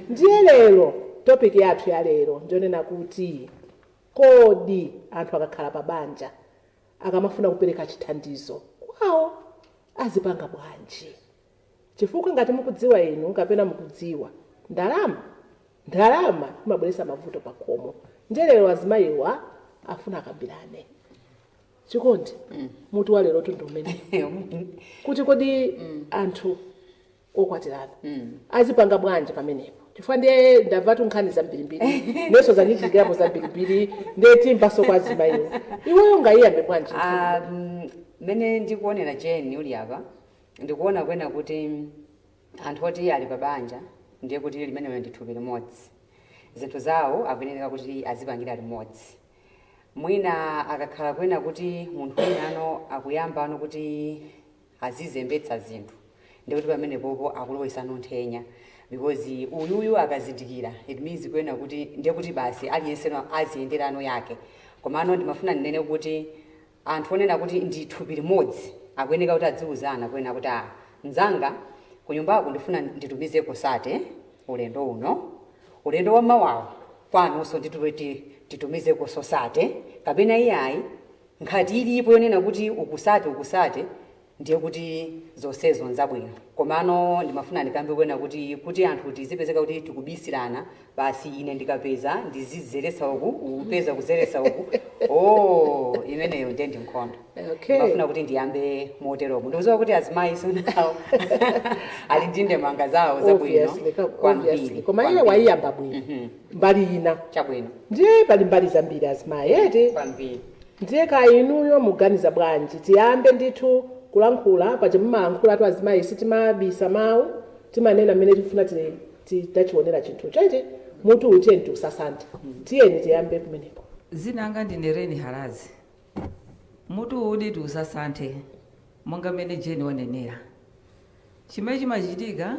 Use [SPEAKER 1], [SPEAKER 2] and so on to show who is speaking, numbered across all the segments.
[SPEAKER 1] Ndiye lero topic yathu ya lero njonena kuti kodi anthu akakhala pa banja, akamafuna kupereka chithandizo kwawo, azipanga bwanji? Chifukwa ngati mukudziwa inu kapena mukudziwa, ndalama imabweretsa mavuto pakhomo. Ndiye lero azimayiwa afuna akambirane. Chikondi, mutu wa lero tundu umene kuti kodi anthu okwatirana azipanga bwanji pamenepo? Chifukwa ndiye ndamvatu nkhani zambirimbiri, nenso zandichitikirapo zambirimbiri. Ndiye timvanso kwa azimayiwo. Iweyo ungayiyambe bwanji?
[SPEAKER 2] Mmene ndikuonera, Jeni, uli apa, ndikuona kwena kuti anthu oti ali pa banja, ndiye kuti limenelo ndi thupi limodzi, zinthu zawo akuyenera kuti azipangira limodzi. Mwina akakhala kwena kuti munthu wina ano akuyamba ano kuti azizembetsa zinthu, ndikuti pamenepopo akulowesano nthenya, because uyuyu akazindikira, it means kwena kuti ndiye kuti basi aliyenseno aziyenderano yake. Komano ndimafuna ndinene kuti anthu onena kuti ndi thupi limodzi akuyeneka kuti adziuzana kwena kuti, "Ah, mzanga, kunyumbako ndifuna nditumizeko 30 ulendo uno, ulendo wa mawawo kwanunso titumizeko 30," kapena iyayi, nkhati ilipo yonena kuti ukusate ukusate, ndiye kuti zonsezo nzabwino. Komano ndimafuna ndikambe kwena kuti anthu tizipezeka kuti tikubisirana, basi ine ndikapeza ndizizeretsa uku, upeza kuzeretsa uku, oh, imeneyo ndiye ndi nkhondo. Ndimafuna kuti ndiyambe moteromo. Ndikudziwa kuti azimayi nawo ali ndi ndemanga zawo zabwino.
[SPEAKER 1] Obviously.
[SPEAKER 2] Kwambiri.
[SPEAKER 1] Koma iye
[SPEAKER 2] Kwambiri.
[SPEAKER 1] wayiyamba bwino mbali ina.
[SPEAKER 2] Chabwino.
[SPEAKER 1] Ndiye pali mbali zambiri, azimayi, eti?
[SPEAKER 2] Kwambiri.
[SPEAKER 1] Ndiye ka inuyo muganiza bwanji? Tiyambe ndithu kulankhula. Paja mumalankhula tu azimayi, sitimabisa mawu, timanena mmene tifuna tachionera chinthu chete. Mutu utiyeni tiusasanthe, tiyeni tiyambe kumeneko.
[SPEAKER 3] Zinanga ndine Reni Harazi. Mutu udi tiusasanthe, monga mmene Jeni wanenera. Chimene chimachitika,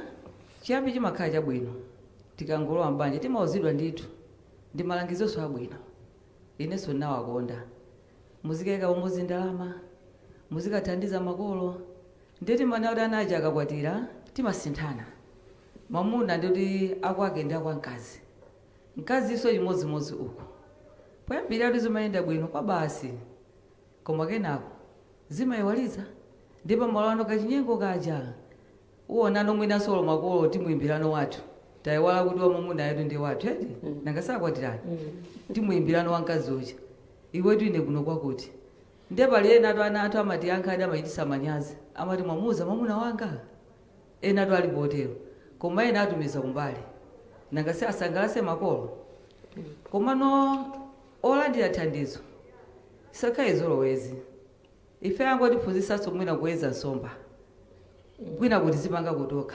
[SPEAKER 3] chiyambi chimakhala chabwino. Tikangolowa mbanja timauzidwa ndithu ndi malangizonso abwino. Inenso ndinawakonda: muzikayika pamodzi ndalama, muzikathandiza makolo. Ndiye timanena kuti ana aja akakwatira timasinthana, mwamuna ndikuti akwake ndi akwamkazi, mkazinso chimodzimodzi uku. Poyambirira kuti zimayenda bwino kwa basi, koma kenako zimayiwalitsa, ndipo malo kachinyengo kaja uwonano. Mwinanso makolo timuyimbirano wathu, tayiwala kuti wamwamuna yetu ndi wathu, eti? Nanga sakwatirani, timuyimbirano wamkazi uja, "Iwetu, ine kuno kwakuti." Ndiye pali ena atu ana athu amatiyankha adi, amachitisa manyazi, amati, "Mwamuuza mwamuna wanga?" Ena atu ali potero, koma ena atumiza kumbali, nanga si asangalase makolo. Komano olandira thandizo sakhale zolowezi. Ife angotiphunzitsanso mwina kuyeza nsomba kwina kuti zipanga kutoka,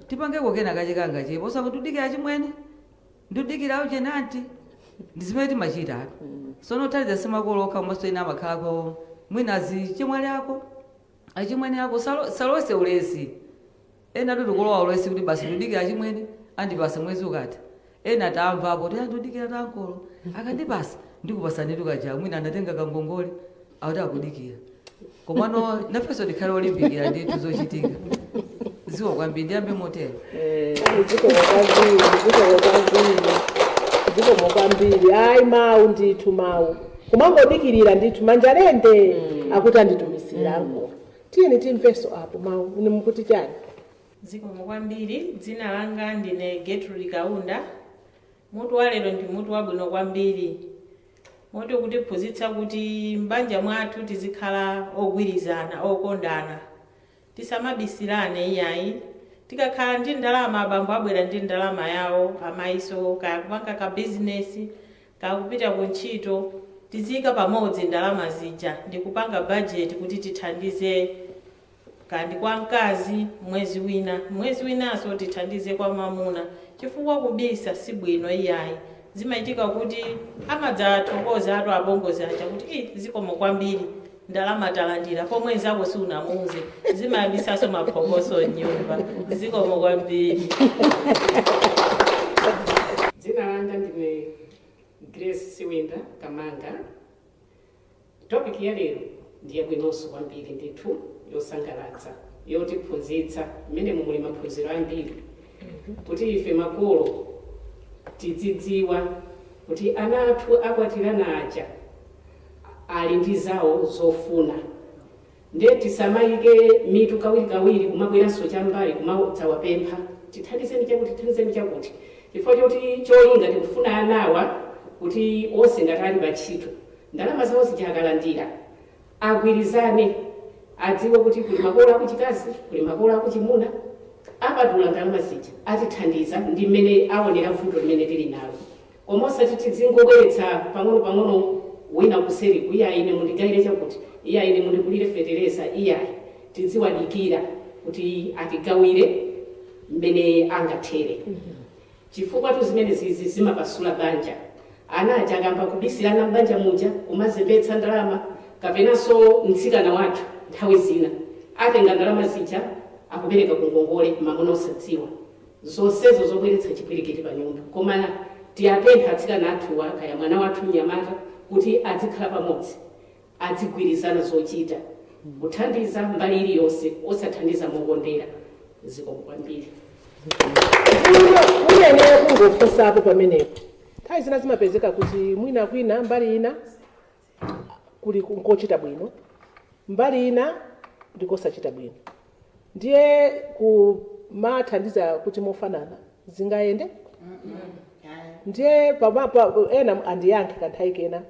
[SPEAKER 3] tipangeko kena kachikanga chepo, osakuti udikira chimwene, ndudikira auchene anti. Ndi zimene timachita atu. Sono thandiza si makolo okha, komanso ena amakhalako mwina azichemwali ako, achimwene ako. Salowese ulesi. Ena tikulowa ulesi kuti basi ndudikira chimwene andipasa mwezi ukati. Ena tamvapo kuti andudikira tankolo akandipasa ndikupasani tukaja, mwina anatenga kangongole akuti akudikira. Komano nafenso tikhale olimbikira ndithu, zochitika ziwo kwambiri. Ndiyambe motero.
[SPEAKER 1] Zikomo kwambiri, zikomo kwambiri, zikomo kwambiri. Ayi, mawu ndithu, mawu kumangodikirira ndithu, manja lende akuti anditumisira ankolo. Tiyeni timvenso apo mawu. Ine mukuti chani?
[SPEAKER 4] Zikomo kwambiri. Dzina langa ndine Gertrude Kaunda. Mutu wa lero ndi mutu wabwino kwambiri, moti kutiphunzitsa kuti m'banja mwathu tizikhala ogwirizana, okondana, tisamabisirane iyayi. Tikakhala ndi ndalama, abambo abwera ndi ndalama yawo, amayiso kaya kupanga ka bizinesi, kakupita ku ntchito, tiziyika pamodzi ndalama zija ndi kupanga bajeti kuti tithandize kandi kwa mkazi mwezi wina, mwezi winanso tithandize kwa mwamuna, chifukwa kubisa si bwino iyayi. Zimachitika kuti amadzathokoza atu apongozi aja kuti, "Ii, zikomo kwambiri, ndalama talandira," pomwe nzako siunamuuze. Zimayambisanso maphokoso m'nyumba. Zikomo kwambiri.
[SPEAKER 5] Dzina langa ndine Grace Siwinda Kamanga. Topic ya lero ndi yabwinonso kwambiri ndithu, yosangalatsa, yotiphunzitsa, mmene muli maphunziro ambiri. Kuti ife makolo tidzidziwa kuti ana athu akwatirana aja ali ndi zawo zofuna, ndiye tisamayike mitu kawirikawiri kumabweranso cham'mbali kumadzawapempha, "Tithandizeni chakuti, tithandizeni chakuti," chifukwa choti cholinga tikufuna anawa kuti onse ngati ali pa ntchito, ndalama zawo zija akalandira agwirizane, adziwe kuti kuli makolo akuchikazi, kuli makolo akuchimuna, apatula ndalama zija, atithandiza ndi mmene aonera vuto limene tili nalo. Koma osati tizingobweretsa pang'ono-pang'ono, wina kuseri, "Iyayi, ine mundigayire chakuti, iyayi, ine mundigulire fetereza." Iyayi, tidziwadikira kuti atigawire mmene angathere, chifukwa tu zimene zizi zimapasula banja. Ana aja akamba kubisirana m'banja muja, kumazembetsa ndalama, kapenanso mtsikana wathu nthawi zina atenga ndalama zija akupereka ku ngongole, mamuna osadziwa, zonsezo zobweretsa chipwirikiti pa nyumba. Koma tiyapempha atsikana athuwa, kaya mwana wathu mnyamata, kuti adzikhala pamodzi, adzigwirizana zochita, kuthandiza mbali iliyonse, osathandiza mokondera. Zikomo kwambiri.
[SPEAKER 1] Uyenera kungofunsapo pamenepo. Nthawi zina zimapezeka kuti mwina kwina mbali ina kuli nkochita bwino, mbali ina ndikosachita bwino, ndiye kumathandiza kuti mofanana zingayende? Ndiye pamapa ena andiyankhe kanthawi kena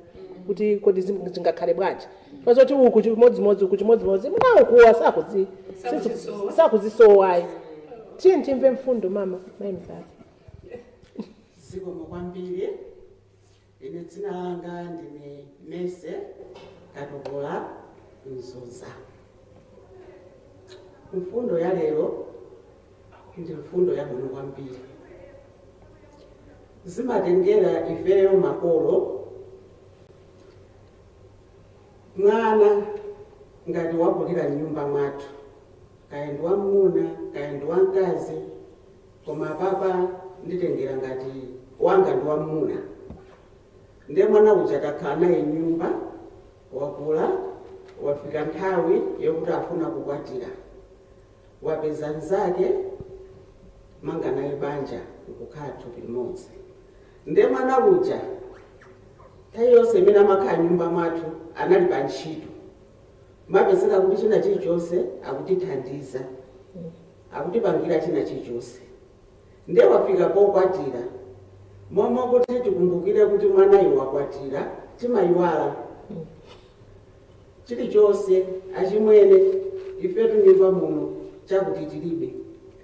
[SPEAKER 1] kuti kodi zingakhale bwanji, pazoti uku chimodzimodzi, uku chimodzimodzi, mna ukuwa
[SPEAKER 5] Sakuzisowa.
[SPEAKER 1] Sakuzisowayi. Tiye timve mfundo, mama mayi mzazi.
[SPEAKER 6] Zikomo kwambiri. Ine dzina langa ndine Mese Katokola Mzuza. Mfundo ya lero ndi mfundo yabwino kwambiri. Zimatengera ifeyo makolo. Mwana ngati wakulira mnyumba mwathu, kaya ndi wamuna kaya ndi wamkazi, koma papa nditengera ngati wanga ndi wamuna, ndiye mwana uja takhala naye nyumba, wakula, wafika nthawi yokuti afuna kukwatira, wapeza mnzake, manga naye banja, nkukhala thupi limodzi. Ndiye mwana uja nthawi yonse imene amakhala nyumba mwathu anali pa ntchito, mapezeka kuti china chilichonse akutithandiza, akutipangira china chilichonse. Ndiye wafika pokwatira, momwe kuti tikumbukire kuti mwanayu wakwatira, timayiwala chilichonse. "Achimwene, ifetu nyumba muno chakuti tilibe.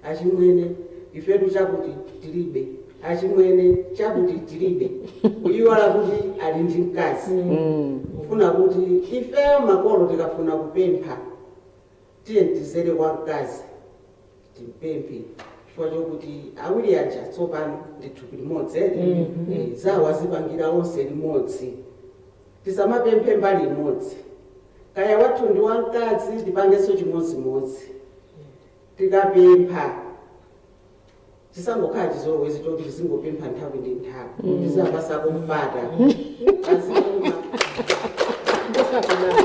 [SPEAKER 6] Achimwene, ifetu chakuti tilibe. Achimwene, chakuti tilibe." Kuyiwala kuti ali ndi mkazi. Kufuna kuti ifeyo makolo tikafuna kupempha, tiye tizere kwa mkazi, timpemphe, chifukwa chokuti awiri aja tsopano ndi thupi limodzi, eti? Zawo azipangira onse limodzi. Tisamapemphe mbali imodzi. Kaya wathu ndi wamkazi, tipangenso chimodzimodzi. Tikapempha, chisangokhala chizolowezi choti tizingopempha nthawi ndi nthawi. Tizapasako mpata, azipuma.
[SPEAKER 1] Ndosakanaka.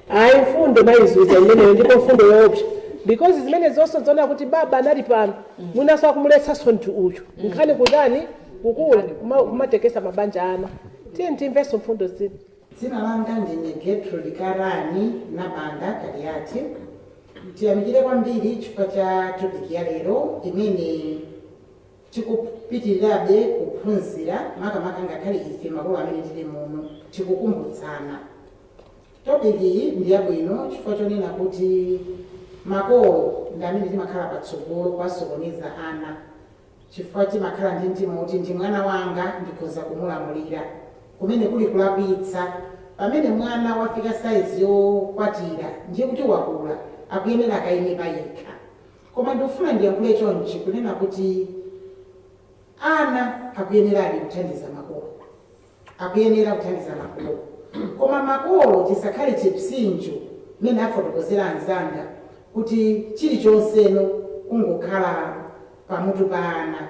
[SPEAKER 1] Ayi, mfundo mayizuza imeneyo, ndipo mfundo yoopsa, because zimene zonse zoona kuti baba anali pano, mwinaso akumuletsanso ndi uyu, nkhani kutani, kukula kumatekesa mabanja ana. Tiye timvenso mfundo zina.
[SPEAKER 7] Dzina langa ndine Gertrude Karani Nabanda Kaliati. Tiyamikire kwambiri chifukwa cha topic ya lero imene tikupitirirabe kuphunzira, makamaka ngakhale ife makolo amene tili muno tikukumbutsana. Topic iyi ndi yabwino chifukwa chonena kuti makolo ndi amene timakhala patsogolo kuwasokoneza ana, chifukwa timakhala ndi mtima kuti ndi mwana wanga, ndikhoza kumulamulira, kumene kuli kulakwitsa. Pamene mwana wafika saizi yokwatira, ndiye kuti wakula, akuyenera akayime pa yekha. Koma ndikufuna ndiyankhule chonchi, kunena kuti ana akuyenera ali kuthandiza makolo, akuyenera kuthandiza makolo, koma makolo tisakhale chipsinjo mmene afotokozera anzanga, kuti chilichonseno kungokhala pamutu pa ana.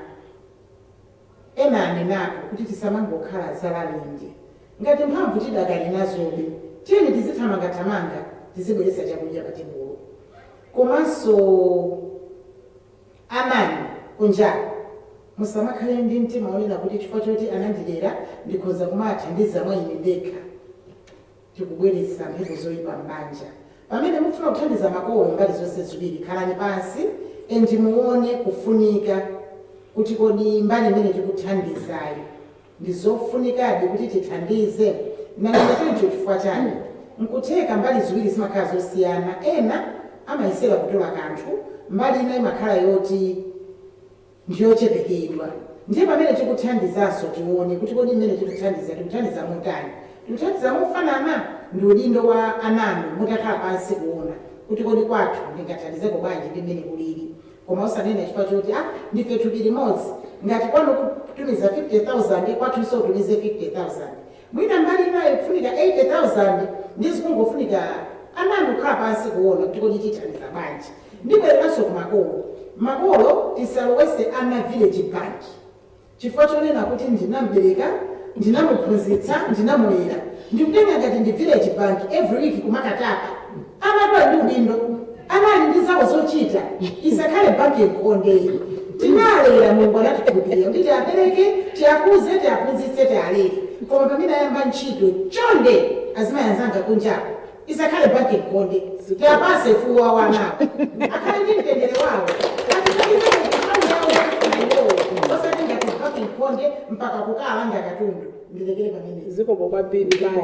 [SPEAKER 7] Ena anenapo kuti tisamangokhala zalalinde. Ngati mphamvu tidakali nazobe, tiyeni tizithamangathamanga, tizibweretsa chakudya pa tebulo. Komanso Anani kunjako musamakhale ndi mtima wonena kuti chifukwa choti anandilera ndikhoza kumathandiza mwa ine ndekha. Tikubweretsa mphepo zoyipa m'banja. Pamene mufuna kuthandiza makolo mbali zonse ziwiri, khalani pansi and muone kufunika kuti kodi mbali imene tikuthandizayo ndizofunikadi kuti tithandize. Nanena choncho chifukwa chani? Nkutheka mbali ziwiri zimakhala zosiyana. Ena amayesera kutola kanthu, mbali ina imakhala yoti ndiyochepekedwa. Ndiye pamene tikuthandizanso tione kuti kodi mmene tikuthandiza, tikuthandiza motani, tikuthandiza mofanana. Ndi udindo wa ananu mutakhala pansi kuona kuti kodi kwathu ndingathandizeko bwanji ndi mmene kulili, koma usanene chifukwa choti ah, ndife thupi limodzi, ngati kwanu kutumiza 50,000 kwathunso utumize 50,000. Mwina mbali inayo kufunika 80,000, ndizikungofunika ananu kukhala pansi kuona kuti kodi tithandiza bwanji. Ndibwereranso kumakolo. Makolo, tisalowese ana village bank chifukwa chonena kuti ndinambereka, ndinamuphunzitsa, ndinamulera, ndikutenga ngati ndi village bank, every week kumakatapa. Anatu ali ndi udindo, anali ndi zawo zochita. Isakhale banki nkhondeyi. Tinalera, Mulungu anatikhulupirira kuti tiapereke, tiakuze, tiaphunzitse, tialere, koma pamene ayamba ntchito, chonde azimayi anzanga kunjako, isakhale banki nkhonde. Tiapase fuwa wanawo, akhale ndi mtendere wawo, osati ngati banki nkhonde mpaka kukalanda katundu. Ndilekere pamene.
[SPEAKER 1] Zikomo kwambiri. Bani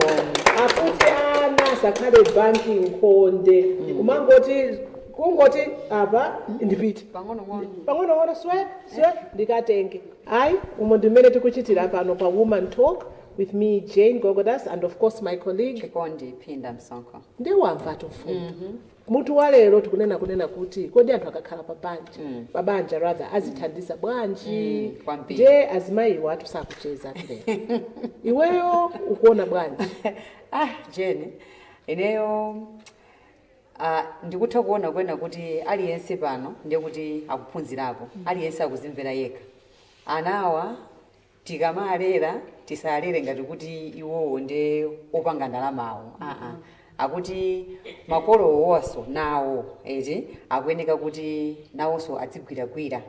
[SPEAKER 1] akuti ana asakhale banki nkhonde, kumangoti kungoti apa ndipite
[SPEAKER 2] pang'onong'ono,
[SPEAKER 1] pang'onong'ono, swe swe ndikatenge. Ayi, umo ndimene tikuchitira pano pa Woman Talk with me, Jane Gogodas, and of course my colleague
[SPEAKER 2] Chikondi Phinda Msonkho.
[SPEAKER 1] Ndiwamva mfundo. Mutu wa lero tikunena kunena kuti kodi anthu akakhala pabanja, pabanja rather, azithandiza bwanji?
[SPEAKER 2] Kwambiri.
[SPEAKER 1] Nde azimayiwo atu sakucheza lero. Iweyo ukuona bwanji?
[SPEAKER 2] Ah, Jane, ineyo ndikutha kuona kwena kuti aliyense pano ndiye kuti akuphunzirapo, aliyense akuzimvera yekha. Anawa tikamalera tisalere ngati kuti iwowo ndi opanga ndalamawo. Aa, akuti makolo wonso nawo eti akuyeneka kuti nawonso adzigwiragwira,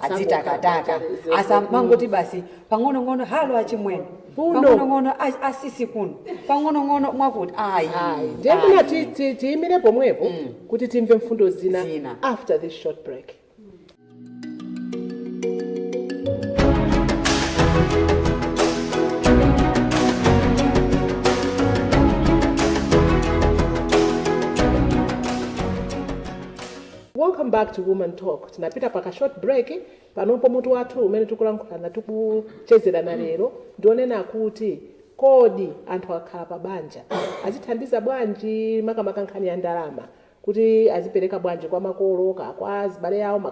[SPEAKER 2] adzitakataka, asamangoti basi pang'onong'ono, halo achimwene,
[SPEAKER 1] Kuno.
[SPEAKER 2] pang'onong'ono asisi kuno, pang'onong'ono mwakuti ayi.
[SPEAKER 1] Ayi, ndiye mwina
[SPEAKER 2] Ayi.
[SPEAKER 1] tiyimire pomwepo kuti timve mfundo zina,
[SPEAKER 2] Zina.
[SPEAKER 1] after this short break. Welcome back to Woman Talk. Tinapita paka short break. Panopo mutu wathu umene tikulankhulana, tikuchezerana lero, ndionena kuti kodi anthu akhala pabanja azithandiza bwanji, makamaka nkhani ya ndalama, kuti azipereka bwanji kwa makolo ka kwa azibale awo, ma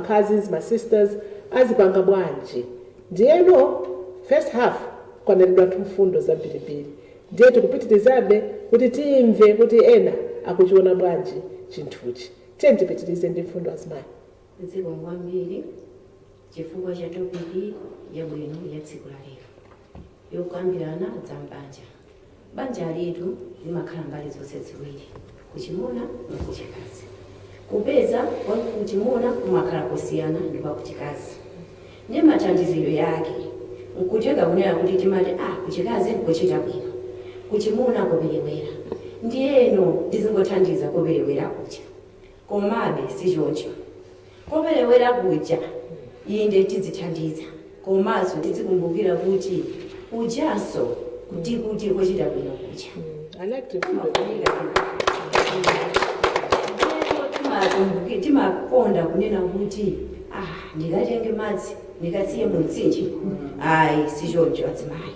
[SPEAKER 1] cousins, ma sisters, azipanga bwanji? Ndiyeno first half kwaneredwa anthu mfundo zambirimbiri, ndiye tikupitirizabe kuti timve kuti ena akuchiona bwanji chinthuchi. Tiye tipitirize ndi mfundo, azimayi.
[SPEAKER 8] Zikomo kwambiri chifukwa cha topic yabwino ya tsiku la lero yokambirana za mbanja. Banja litu limakhala mbali zonse ziwiri, kuchimuna ndi kuchikazi. Kupeza kwa kuchimuna kumakhala kusiyana ndi kwa kuchikazi, ndi mathandizidwe yake nkutenga kunena kuti timati ah, kuchikazi kuchita bwino, kuchimuna kuperewera, ndiyeno tizingothandiza kuperewera kucha. Komabe sichoncho. Koperewera kuja inde tizithandiza, komanso tizikumbukira kuti kujanso kuti kuchita bwino kuja.
[SPEAKER 1] I like to mfundo.
[SPEAKER 8] Timakonda kunena kuti ah, ndikatenge madzi ndikatsiye mu mtsinje. Ayi, sichoncho azimayi.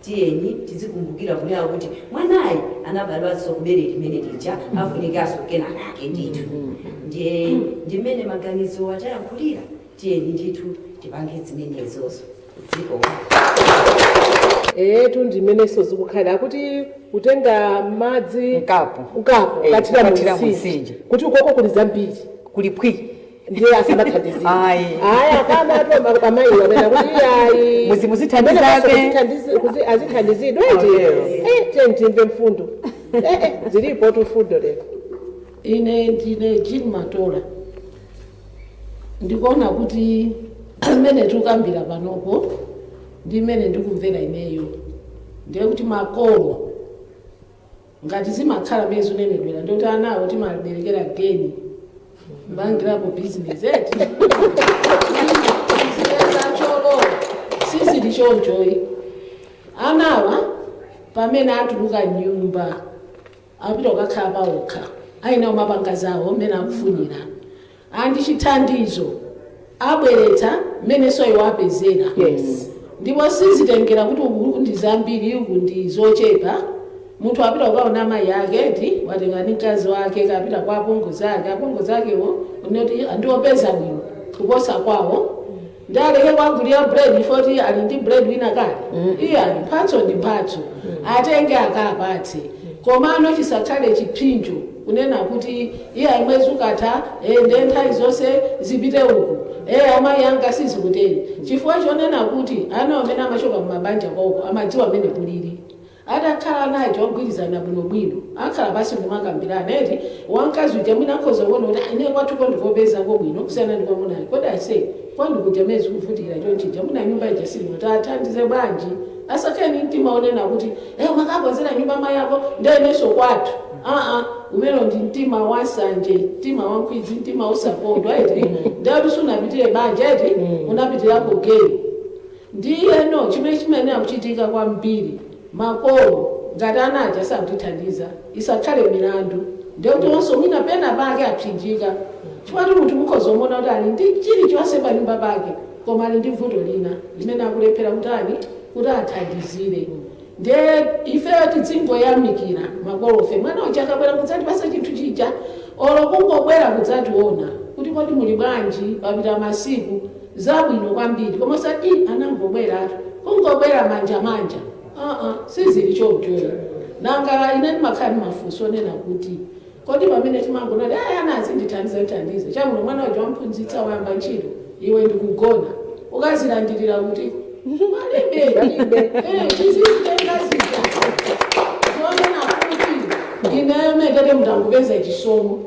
[SPEAKER 8] Tiyeni tizikumbukira kunena kuti mwanayi anabadwanso kubere limene lija, afunikanso kenakake ndithu. Ndiye ndimene maganizo atayankhulira, tiyeni ndithu tipange zimenezozo. Dziko
[SPEAKER 1] Etu, ndimenenso zikukhalira kuti kutenga madzi
[SPEAKER 2] Mkapu.
[SPEAKER 1] Mkapu
[SPEAKER 2] Eh,
[SPEAKER 1] kathira
[SPEAKER 2] kukathira
[SPEAKER 1] mu
[SPEAKER 2] mu
[SPEAKER 1] mtsinje
[SPEAKER 2] mtsinje.
[SPEAKER 1] kuti ukoko kuli zambiri,
[SPEAKER 2] kuli phwi,
[SPEAKER 1] ndiye asamathandizire.
[SPEAKER 2] Ayi.
[SPEAKER 1] Ayi, akana atu amayiwa amene kuti ayi,
[SPEAKER 2] Muzithandizabe.
[SPEAKER 1] Azithandizidwe eti.
[SPEAKER 2] Otero.
[SPEAKER 1] Eh, tiye timve mfundo. Eh, zilipo tu mfundo lero.
[SPEAKER 9] Ine ndine Jean Matola.
[SPEAKER 4] Ndikuona kuti mmene tikukambira panopo ndi mmene ndikumvera ineyo, ndiye kuti makolo ngati zimakhala mmene zinenedwera, ndikuti anawo timaberekera geni, mbangirapo bizinesi eti zacholowa. Sizili chonchoyi. Anawa pamene atuluka nyumba apita kukakhala pawokha, ayina umapanga zawo mmene akufunira, andi chithandizo abweretsa mmene soyo wapezera. Ndipo sizitengera kuti uku ndi zambiri, uku ndi zochepa. Munthu apita kukaona amayi ake ti watenga ndi mkazi wake, kapita kwa apongozi ake, apongozi akewo unoti andiopeza bwino kuposa kwawo, ndi aleke kwagulira bread foti ali ndi bread wina kale. Iya, mphatso ndi mphatso, atenge akapatse, komano chisakhale chipsinjo kunena kuti iya, mwezi ukatha nde nthawi zonse zipite uku, amayi anga sizikuteri, chifukwa chonena kuti ana amene amachoka mumabanja kwauko amadziwa amene kulili. Atakhala nacho ogwirizana bwinobwino, akhala pasi kumakambirana eti wamkazi uja mwina akhoza kuona kuti ine kwathuko ndikopezako bwino kusiyana ndi kwamunayo. Kodi ase kwandikuja mezi kuvutikira chonchija, mwina nyumba ija silino, tathandize bwanji? Asakhale ni mtima onena kuti makakonzera nyumba mayako ndenenso kwathu. Aa, umene ndi mtima wasanje, mtima wankhwidzi, mtima usakondwa eti, ndekuti sunapitire banja eti, unapitirako geni. Ndiyeno chimene chimene akuchitika kwambiri, makolo ngati anaja sakutithandiza, isakhale milandu, ndekuti onso mwina pena pake apsinjika, chifukwa munthu mukhoza kuona kuti ali ndi chilichonse pa nyumba pake, koma ali ndi vuto lina limene akulephera kutani kuti athandizire. Ndiye ifeyo tidzingoyamikira makolofe, mwana uja akabwera kudzatipasa chinthu chija, olo kungobwera kudzationa kuti kodi muli bwanji, papita masiku, zabwino kwambiri. Koma osati anangobweratu, kungobwera manja manja, aa, sizili chonchoyo. Nanga ine ndimakhala ndi mafunso onena kuti kodi pamene timangonati aya ana azindithandiza thandiza chamuno, mwana waja wamphunzitsa, wayamba ntchito, iwe ndikugona, ukazilandirira kuti palibe. Tizitenga zija zonena kuti ineyo metete mutangupeza chisomo.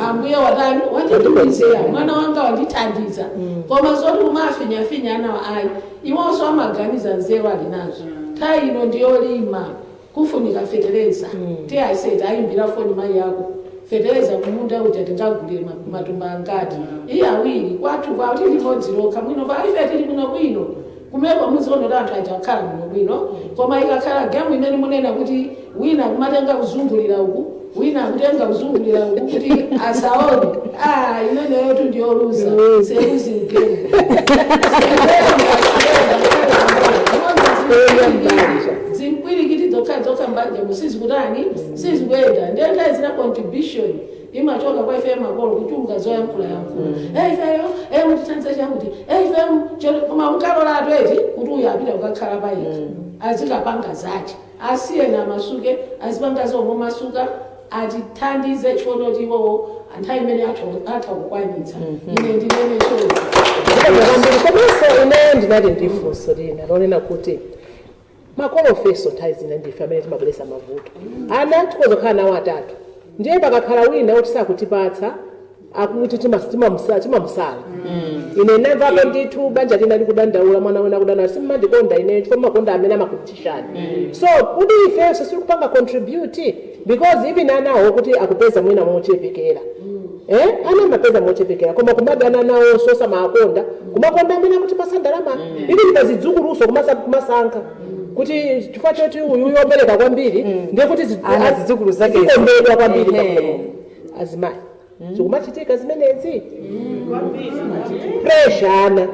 [SPEAKER 4] Ambuye watani, wanditumizira mwana wanga, wandithandiza. Koma zoti kumafinyafinya anawo, ayi, iwonso amaganiza, nzeru ali nazo. Nthawi ino ndiyolima, kufunika fetereza, ti aseti ayimbira foni mayi yako, fetereza kumunda uja tingagulire matumba angati? Iye awiri, kwathu kwa tili limodzi lokha mwino pa ife tili bwino bwino. Kumeko muziona kuti anthu aja akhala bwino bwino. Koma ikakhala game imene munena kuti wina kumatenga kuzungulira uku, wina akutenga kuzungulira uku kuti asaone, ah, imeneyo tu ndiyoluza, losing game. Zimpwirikiti dzokha dzokha mbanja musizikutani, sizikuyenda. Ndiye nthawi zina contribution imachoka kwa ife makolo, kuchuluka zoyankhula yankhula, ifeyo mutithandiza chakuti, ifeyo. Koma mukalola eti kuti uyu apita kukakhala payekha, azikapanga zache, asiyena amasuke, azipanga zomwe masuka, atithandize chifukwa kuti iwowo nthawi imene atha kukwanitsa. Ine ndinene choncho.
[SPEAKER 1] Kwambiri. Komanso ine ndinali ndi funso lina lonena kuti makolo ofeso nthawi zina ndife amene timabweretsa mavuto. Ana tikhoza kukhala nawo atatu, ndiye pakakhala wina woti sakutipatsa, akuti timamusala. Ine ndinamvapo ndithu banja lina likudandaula, mwana wina akudandaula, "Simmandikonda ine chifukwa mumakonda amene amakutishani." So kuti ifenso sitikupanga contribute, because even anawo kuti akupeza mwina mochepekera, ana amapeza mochepekera, koma kumadana nawonso, samakonda, kumakonda amene akutipasa ndalama. Even pazidzukuluso kumasankha kuti chifukwa choti uyu yopereka kwambiri, ndiye kuti
[SPEAKER 2] Ana zidzukulu zake
[SPEAKER 1] zikondedwa kwambiri.
[SPEAKER 2] Ehe.
[SPEAKER 1] Azimayi, zikumachitika zimenezi, pressure ana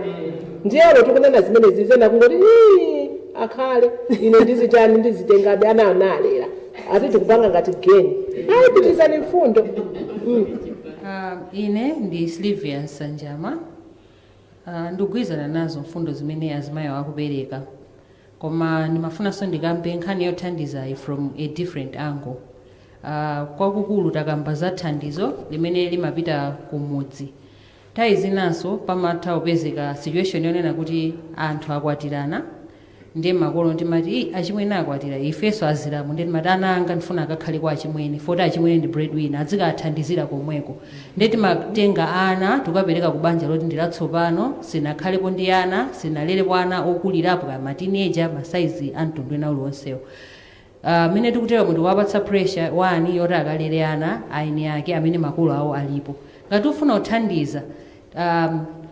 [SPEAKER 1] ndiyalo tikunena zimenezi, zena kungoti "Ii, akhale ine ndizitani, ndizitengabe ana analera ati tikupanga ngati geni." Ayi, pitizani mfundo.
[SPEAKER 9] Ine ndi Silvia Nsanjama. Ndikugwirizana nazo mfundo zimene azimayi akupereka, koma ndimafunanso ndikambe nkhani yothandizayi from a different angle. Kwakukulu takamba za thandizo limene limapita kumudzi. Nthawi zinanso pamatha kupezeka situation yonena kuti anthu akwatirana. Ndiye makolo ndimati, "Ii, achimwene akwatira, ifenso azilamu." Ndiye ndimati ana anga ndifuna akakhale kwa achimwene, foti achimwene ndi breadwinner, azikathandizira komweko. Ndiye timatenga ana tikukapereka ku banja loti ndi latsopano, sinakhalepo ndi ana, sinalerepo ana okulirapo, kaya ma teenager, ma size a mtundu ena uliwonsewo. Mene tikutero, munthu wapatsa pressure wani yoti akalere ana aini ake amene makolo awo alipo. Ngati ufuna kuthandiza,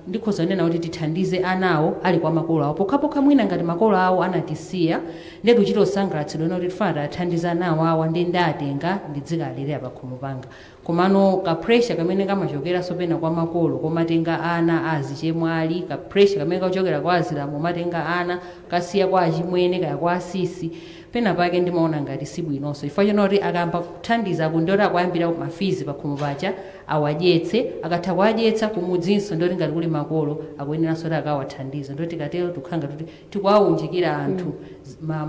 [SPEAKER 9] ndikhoza kunena kuti tithandize anawo ali kwa makolo awo, pokhapokha mwina ngati makolo awo anatisiya, ndiye tikuchita kusangalatsidwa kuti tifuna tathandiza anawo awa, ndi ndatenga ndidzikalera pakhomo panga. Komano ka pressure kamene kamachokeranso pena kwa makolo komatenga ana azichemwali, ka pressure kamene kachokera kwa azilamu omatenga ana kasiya kwa achimwene kaya kwa asisi, pena pake ndimaona ngati sibwinonso, chifukwa chonoti akamba kuthandiza kundoti akuyambira ma fees pakhomo pacha, awadyetse, akatha kuwadyetsa, kumudzinso ndoti ngati kuli makolo akuyeneranso kuti akawathandiza. Ndoti tikatero tikukhala ngati kuti tikuwawunjikira anthu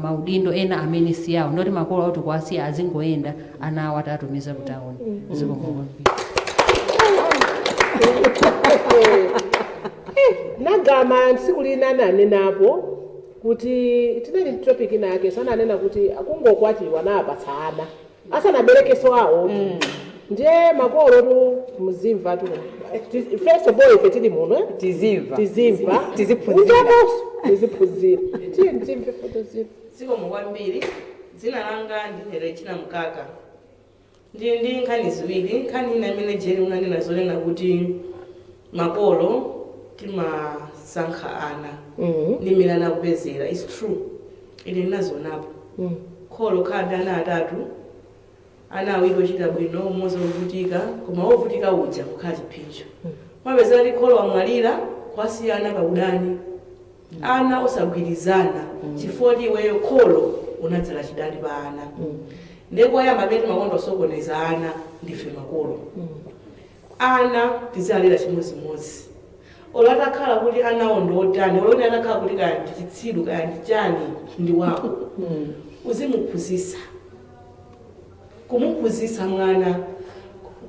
[SPEAKER 9] maudindo ena amene si awo, ndoti makolo awo tikuwasiya azingoyenda, ana awo atatumiza ku tawuni. Zikomo kwambiri.
[SPEAKER 1] Nagama tsiku lina ananenapo kuti tinali topic inake, sananena kuti akungokwatiwa napatsa ana asanaberekeso awo. Ndiye makolo tu muzimva tu. First of all, ife tili muno, eh?
[SPEAKER 2] Tizimva.
[SPEAKER 1] Tizimva.
[SPEAKER 2] Tiziphunzira.
[SPEAKER 1] Unjaponso tiziphunzira. Tiye ndimve foto zina.
[SPEAKER 4] Zikomo kwambiri. Dzina langa ndi Regina Mkaka. Ndi nkhani ziwiri. Nkhani ina imene Jeni unanena zonena kuti makolo timasankha ana ndi mmene anakupezera, is true. Ine ndinazionapo kholo khala ndi ana atatu, ana awiri ochita bwino, umodzi wovutika, koma wovutika uja kukhala chiphinjo. Mapeza kuti kholo wamwalira, kwasiyana paudani, ana osagwirizana, chifukwa kuti iweyo kholo unadzala chidani pa ana. Ndiye koyamba amene timakonda kusokoneza ana ndife makolo. Ana tizalera chimodzimodzi, olo atakhala kuti anawo ndi otani, olo ine atakhala kuti kaya ndi chitsiru, kaya ndi chani, ndi wako, uzimuphunzitsa. Kumuphunzitsa mwana,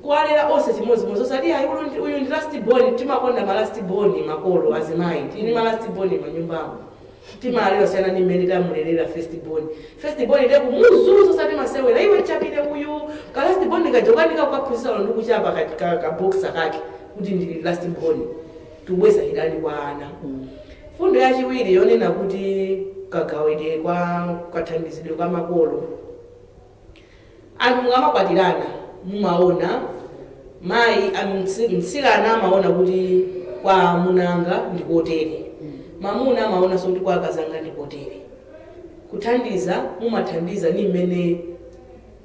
[SPEAKER 4] kuwalera onse chimodzimodzi, osati ayi, uyu ndi last born. Timakonda ma last born makolo azimayi, tini ma last born manyumbamo timalera siyana ndi mmene tamulerera first born. First born ndiye kumuzuza, osati masewera, iwe chapite uyu. Ka last born kajokanika kukaphunzitsa olo ndi kuchapa ka boxer kake kuti ndili last born, tubweza chidani kwa ana. Fundo yachiwiri yonena kuti kagawidwe kwa kathandizidwe kwa makolo, anthu mukamakwatirana mumaona mayi mtsikana amaona kuti kwa amunanga ndikotere, mamuna amaonanso kuti kwa akazanga ndikotere. Kuthandiza mumathandiza ni mmene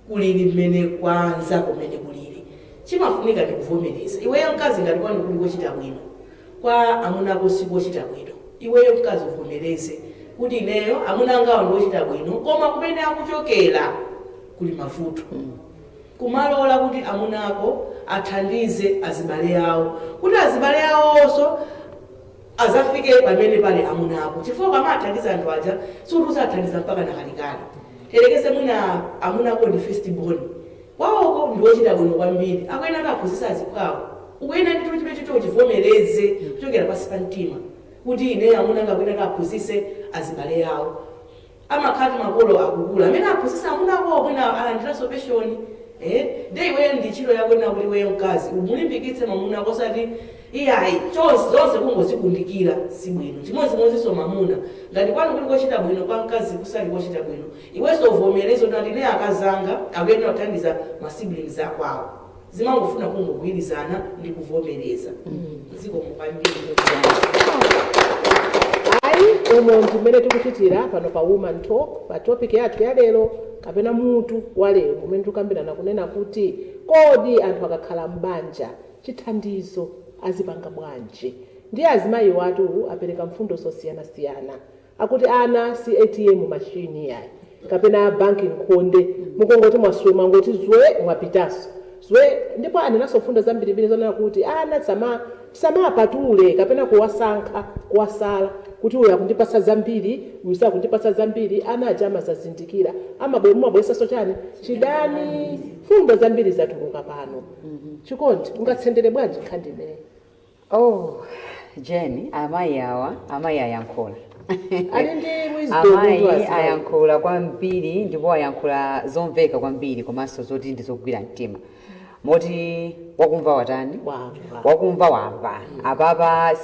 [SPEAKER 4] kulili, mmene kwa anzako mmene kulili. Chimafunika ndi kuvomereza. Iweyo mkazi, ngati kwanu kuli kochita bwino, kwa amunako sikochita bwino, iweyo mkazi uvomereze kuti ineyo amuna angawo ndiochita bwino, koma kumene akuchokera kuli mavuto. Kumalola kuti amunako athandize azibale awo, kuti azibale awonso azafike pamene pali amunako, chifukwa kamathandiza anthu aja sikuti uzathandiza mpaka nakalikali. Terekeze mwina amunako ndi first born, kwawoko ndiwochita bwino kwambiri, akuyena akaphunzitsa azipwawo. Ukuyena ndithu chimene chicho uchivomereze kuchokera pansi pa mtima kuti ine amuna anga akuyena akaphunzitse azibale awo. Amakhala makolo akukula amene aphunzitsa amunako, mwina alandiranso pension, eh? Nde iweyo ndi ntchito yako ina kuti iweyo mkazi umulimbikitse mwamuna, kosati iyayi, chonse zonse kungozikundikira sibwino. Chimodzimodzinso mamuna, ngati kwanu kuli kochita bwino, kwa mkazi kusali kochita bwino, iwenso uvomereze kuti ine akazanga akuyenera kuthandiza ma siblings akwawo. Zimangofuna kungogwirizana ndi kuvomereza. Zikomo kwambiri.
[SPEAKER 1] Ayi, umo ndimene tikuchitira pano pa Woman Talk, pa topic yathu ya lero kapena mutu wa lero umene tikukambirana kunena kuti kodi anthu akakhala m'banja chithandizo azipanga bwanji? Ndiye azimayi watu apereka mfundo zosiyanasiyana, akuti ana si ATM machine yayi kapena banki nkhonde, mukongoti mwaswe, mwangoti zwe, mwapitaso zwe. Ndipo anenanso mfundo zambirimbiri zonena kuti ana samapatule kapena kuwasankha, kuwasala kuti uyu akundipasa zambiri, uyu sakundipasa zambiri. Ana aja amazazindikira, mumabweresanso chani? Chidani. Fundo zambiri zatuluka pano. Chikondi, ungatsendere bwanji nkhani imeneyi?
[SPEAKER 2] Oh, Jeni, amayi awa, amayi ayankhula.
[SPEAKER 1] Ali ndi wisdom mutu
[SPEAKER 2] Amayi
[SPEAKER 1] azimayi.
[SPEAKER 2] Ayankhula kwambiri ndipo ayankhula zomveka kwambiri komanso zoti ndizogwira mtima, moti wakumva watani?
[SPEAKER 1] Wamva.
[SPEAKER 2] Wakumva wamva. Apapa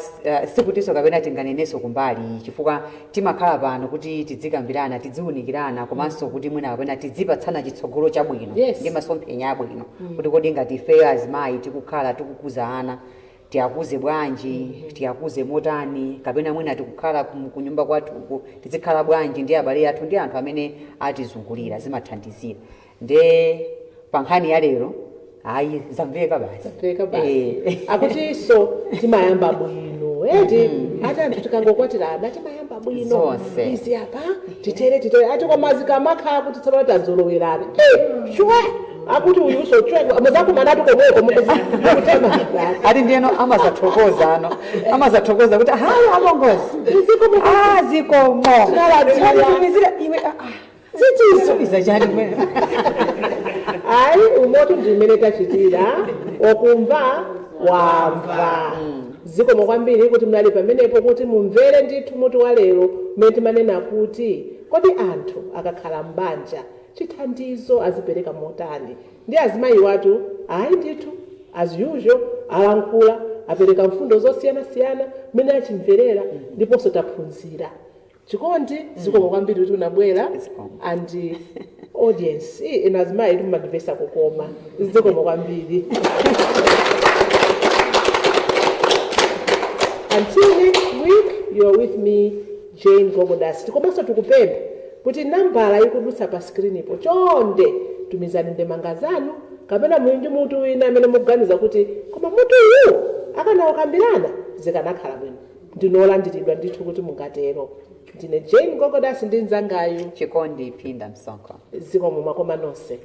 [SPEAKER 2] sikutinso kapena tinganenenso kumbali, chifukwa timakhala pano kuti tidzikambirana, tidziwunikirana, komanso kuti mwina kapena tidzipatsana chitsogolo chabwino ndi masomphenya abwino, kuti kodi ngati ifeyo azimayi tikukhala tikukuza ana, tiyakuze bwanji, tiyakuze motani, kapena mwina tikukhala kunyumba kwathuku tizikhala bwanji ndi abale athu ndi anthu amene atizungulira, zimathandizira. Nde pa nkhani ya lero, ayi, zamveka basi.
[SPEAKER 1] Zamveka basi. Akutinso timayamba bwino eti, ati anthu tikangokwatirana timayamba bwino.
[SPEAKER 2] Zonse.
[SPEAKER 1] Izi apa titere titere, ati koma zikamakhala kuti tsopano tazolowerana, chwe, akuti uyuso chwe, muzakumanatu komweko mukutema.
[SPEAKER 2] Ati ndiyeno amazathokoza, ano amazathokoza kuti hayi, amongozi, ah, zikomo.
[SPEAKER 1] Tinaladziwa.
[SPEAKER 2] Tumizira iwe, ah, ah.
[SPEAKER 1] Zichizo.
[SPEAKER 2] Iza chani kumene?
[SPEAKER 1] Ayi, umoto ndimene tachitira, okumva wamva. Zikomo kwambiri kuti munali pamenepo kuti mumvere ndithu mutu wa lero mmene timanena kuti kodi anthu akakhala m'banja chithandizo azipereka motani. Ndi azimayi watu, ayi ndithu, as usual alankhula, apereka mfundo zosiyanasiyana mmene achimverera, ndiponso taphunzira. Chikondi, zikomo kwambiri kuti unabwera. And audience, ino azimayi timumandimvesa kukoma. Zikomo kwambiri. Until next week, you're with me, Jane Gogodas. Tikomanso tikupempha kuti nambala ikudutsa pa screen-ipo, chonde tumizani ndemanga zanu, kapena muli ndi mutu wina amene mukuganiza kuti koma mutu uyu akanawakambirana zikanakhala bwino, ndinolandiridwa ndithu kuti mungatero. Ndine Jane Gogodas ndi mnzangayu
[SPEAKER 2] Chikondi Phinda Msonkho.
[SPEAKER 1] Zikomo, mwakoma nonse.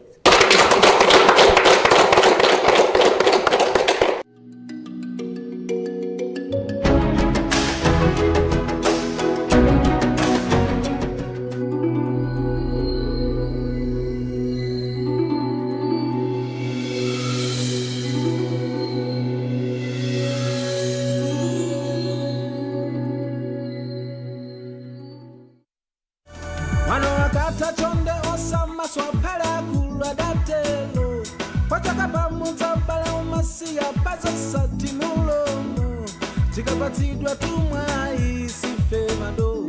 [SPEAKER 10] Mwana wakata chonde osamaswa phala kuladatelo pachaka pamudza bala umasiya pazosati mulomo tikapatsidwa tumwayi sife madolo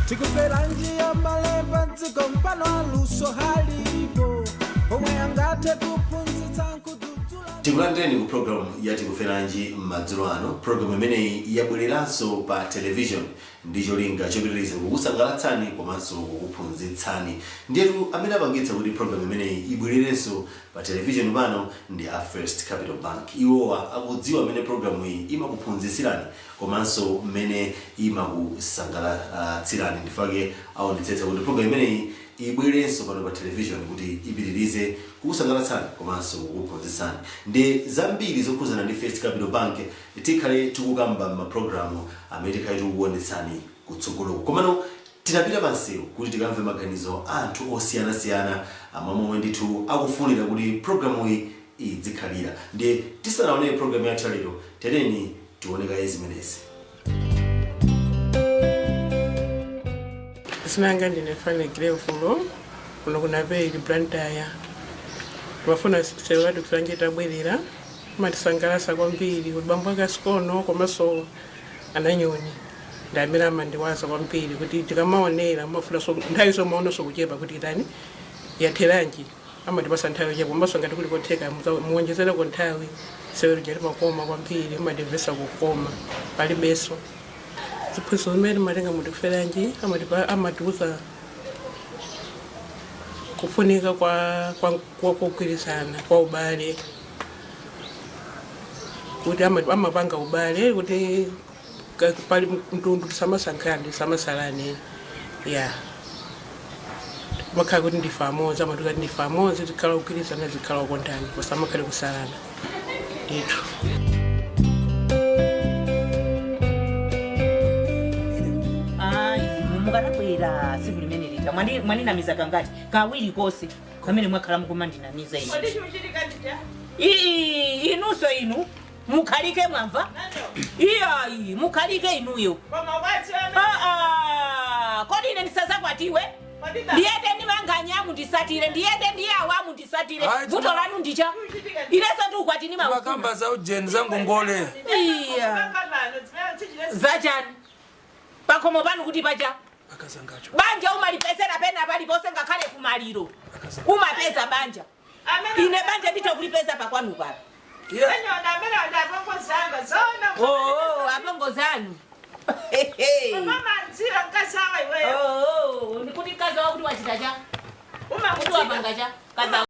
[SPEAKER 10] tikufera njia malemba dziko mpano aluso halipo pomwe angathe kuphunzitsa nkudzudzula.
[SPEAKER 11] Tikulandireni ku program ya Tikuferanji madzulo ano. Program imeneyi yabwereranso pa television ndi cholinga chopitiriza kukusangalatsani komanso kukuphunzitsani. Ndiyetu amene apangitsa kuti program imeneyi ibwererenso pa television pano ndi a First Capital Bank. Iwowa akudziwa mmene program iyi imakuphunzitsirani komanso mmene imakusangalatsirani, ndifake aonetsetsa kuti program imeneyi ibwerenso pano pa television kuti ipitirize kukusangalatsani komanso kukuphunzitsani. Ndi zambiri zokhuzana ndi First Capital Bank tikhale tikukamba m'mapulogalamu amene tikhale tikukuonetsani kutsogoloko. Komano tinapita pansewu kuti tikamve maganizo a anthu osiyanasiyana amamomwe ndithu akufunira kuti programuyi idzikhalira. Ndi tisanaonere programu yathu yalero, tereni tionekaye zimenezi.
[SPEAKER 12] Zinanga ndine Fane Grevulo kuno kunapeli Blantyre. Timafuna sewero la Tikuferanji tabwerera, imatisangalatsa kwambiri kuti bambo ake asikono komanso ananyoni ndi amene amandiwaza kwambiri kuti tikamaonera mafunanso nthawi zomaonanso kuchepa kuti itani yatheranji, amatipasa nthawi yochepa, komanso ngati kuli kotheka muwonjezereko nthawi. Sewero limakoma kwambiri, imatimvetsa kukoma. Palibenso ziphunzitso zimene timatenga mu Tikuferanji, amatiuza kufunika kwa kugwirizana kwa ubale, kuti amapanga ubale kuti pali mtundu tisamasankhane, tisamasalane ya makhala kuti ndife amodzi. Amatiuza kuti ndife amodzi, tikhala kugwirizana, zikhala kukondana, kusamakhale kusalana ndithu.
[SPEAKER 13] Ayi, mukanabwera tsiku limene lija. Mwaninamiza kangati? Kawiri konse kamene mwakhala mukumandinamiza ine. Ii, inunso inu. Mukhalike mwamva? Iyayi, mukhalike inuyo. Ah, ah, kodi ine ndisazakwatiwe? Ndiyende ndimanganya mundisatire, ndiyende ndiyawa mundisatire.
[SPEAKER 14] Hayi,
[SPEAKER 13] Vuto lanu ndicha ileso ndiukwati
[SPEAKER 14] Makamba
[SPEAKER 13] nimawufuna.
[SPEAKER 14] za ujeni za ngongole.
[SPEAKER 13] Iya, zachani pakhomo panu kuti pacha banja umalipezera pena palipose, ngakhale kumaliro umapeza banja. Ine banja nditokulipeza pakwanu pano. Oh, apongozanu. Oh, ndikuti mkazi wawo kuti wachita cha, kuti wapanga cha kaza.